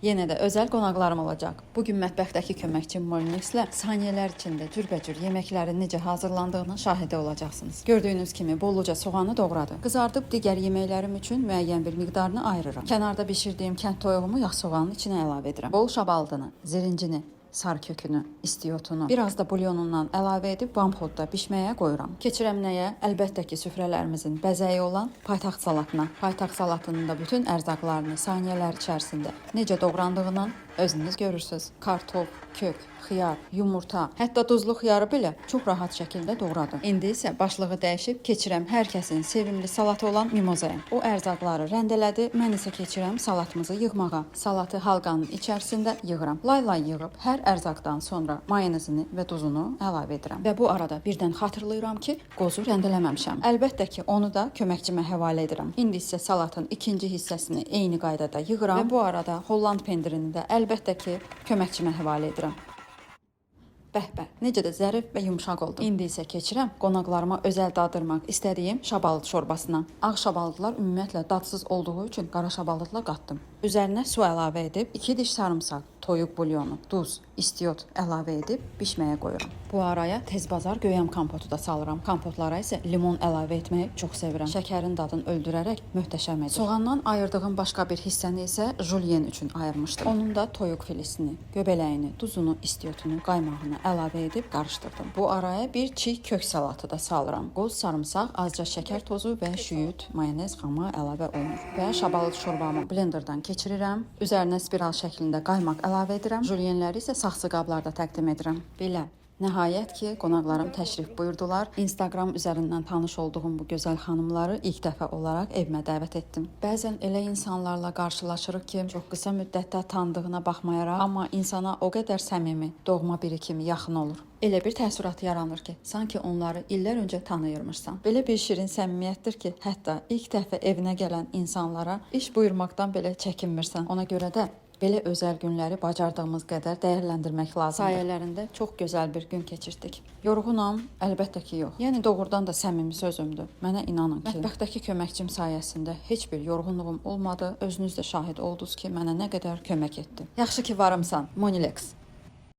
Yenə də özəl qonaqlarım olacaq. Bu gün mətbəxdəki köməkçim Molinexlə saniyələr içində cürbəcür yeməklərin necə hazırlandığının şahidi olacaqsınız. Gördüyünüz kimi bolluca soğanı doğradım. Qızardıb digər yeməklərim üçün müəyyən bir miqdarını ayırıram. Kənarda bişirdiyim kənd toyuğumu yağ soğanın içinə əlavə edirəm. Bol şabaldını, zirincini, sarı kökünü, istiotunu, biraz da bulyonundan əlavə edib vamxodda bişməyə qoyuram. Keçirəm nəyə? Əlbəttə ki, süfrələrimizin bəzəyi olan paytaxt salatına. Paytaxt salatının da bütün ərzaqlarını saniyələr içərisində necə doğrandığından özünüz görürsüz. Kartof, kök, xiyar, yumurta, hətta duzlu xiyarı belə çox rahat şəkildə doğradım. İndi isə başlığı dəyişib keçirəm hər kəsin sevimli salatı olan mimozaya. O ərzaqları rəndələdi, mən isə keçirəm salatımızı yığmağa. Salatı halqanın içərisində yığıram. Lay-lay yığıb hər ərzaqdan sonra mayonezini və duzunu əlavə edirəm. Və bu arada birdən xatırlayıram ki, qozu rəndələməmişəm. Əlbəttə ki, onu da köməkçimə həvalə edirəm. İndi isə salatın ikinci hissəsini eyni qaydada yığıram və bu arada Holland pendirini də əlbəttə ki, köməkçimə həvalə edirəm. Bəh-bəh, necə də zərif və yumşaq oldu. İndi isə keçirəm qonaqlarıma özəl dadırmaq istədiyim şabalıd şorbasına. Ağ şabalıdlar ümumiyyətlə dadsız olduğu üçün qara şabalıdla qatdım. Üzərinə su əlavə edib 2 diş sarımsaq, toyuq bulyonu, duz, istiot əlavə edib bişməyə qoyuram. Bu araya tez bazar göyəm kompotu da salıram. Kompotlara isə limon əlavə etməyi çox sevirəm. Şəkərin dadını öldürərək möhtəşəm edir. Soğandan ayırdığım başqa bir hissəni isə julien üçün ayırmışdım. Onun da toyuq filisini, göbələyini, duzunu, istiotunu, qaymağını əlavə edib qarışdırdım. Bu araya bir çiğ kök salatı da salıram. Qoz, sarımsaq, azca şəkər tozu və şüyüd, mayonez xamı əlavə olunur. Və şabalıd şorbamı blenderdan keçirirəm. Üzərinə spiral şəklində qaymaq əlavə edirəm. Julienləri isə saxsı qablarda təqdim edirəm. Belə. Nəhayət ki, qonaqlarım təşrif buyurdular. Instagram üzərindən tanış olduğum bu gözəl xanımları ilk dəfə olaraq evimə dəvət etdim. Bəzən elə insanlarla qarşılaşırıq ki, çox qısa müddətdə tanıdığına baxmayaraq, amma insana o qədər səmimi, doğma biri kimi yaxın olur. Elə bir təəssürat yaranır ki, sanki onları illər öncə tanıyırmışsan. Belə bir şirin səmimiyyətdir ki, hətta ilk dəfə evinə gələn insanlara iş buyurmaqdan belə çəkinmirsən. Ona görə də belə özəl günləri bacardığımız qədər dəyərləndirmək lazımdır. Sayələrində çox gözəl bir gün keçirdik. Yorğunam? Əlbəttə ki, yox. Yəni doğrudan da səmimi sözümdür. Mənə inanın ki, mətbəxdəki köməkçim sayəsində heç bir yorğunluğum olmadı. Özünüz də şahid oldunuz ki, mənə nə qədər kömək etdi. Yaxşı ki varımsan, Monilex.